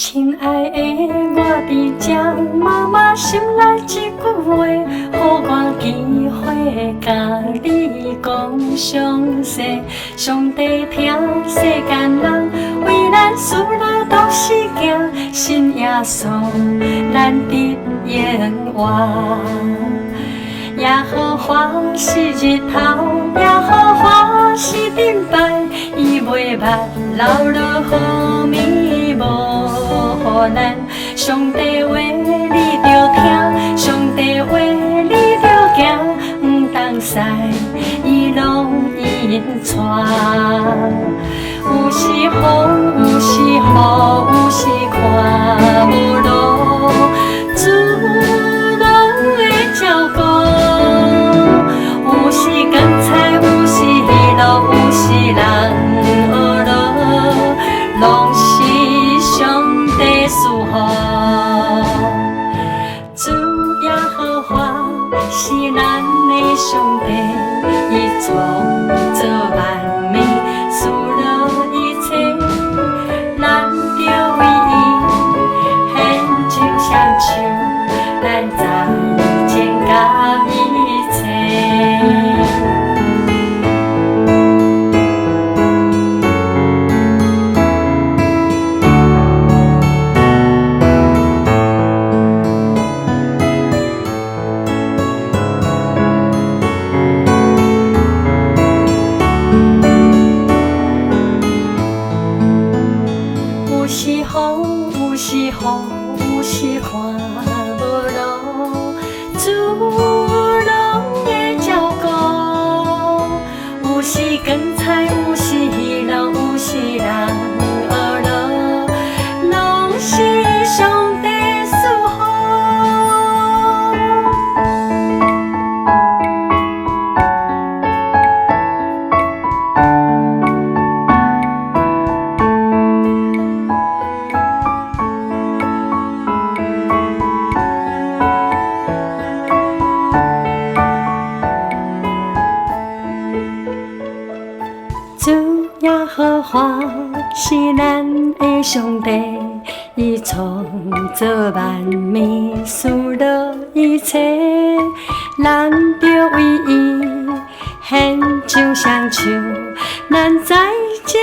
親愛的，我佇這，媽媽心內一句話，予我機會共你講詳細。上帝疼世間人，為咱賜予獨生子，信耶穌，咱得永活。耶和華是日頭，耶和華是盾牌，伊袂捌流落雨暝無予咱。上帝話你著聽，上帝話你著行，毋當使伊攏引帶。有時風，有時雨，有時看無路，主攏會照顧。有時光彩，有時喜樂，有時人學路，攏是上帝賜予。主耶和華是咱的上帝，伊創造萬物，賜予一切，咱著為伊獻上雙手，咱在前甲一切。有時風，有時雨，有時看無路，主攏會照顧。有時光彩，有時喜樂，有時人學路，攏是上帝賜予。主耶和華是咱的上帝，伊創造萬物，賜予一切，咱著為伊獻上雙手，咱在前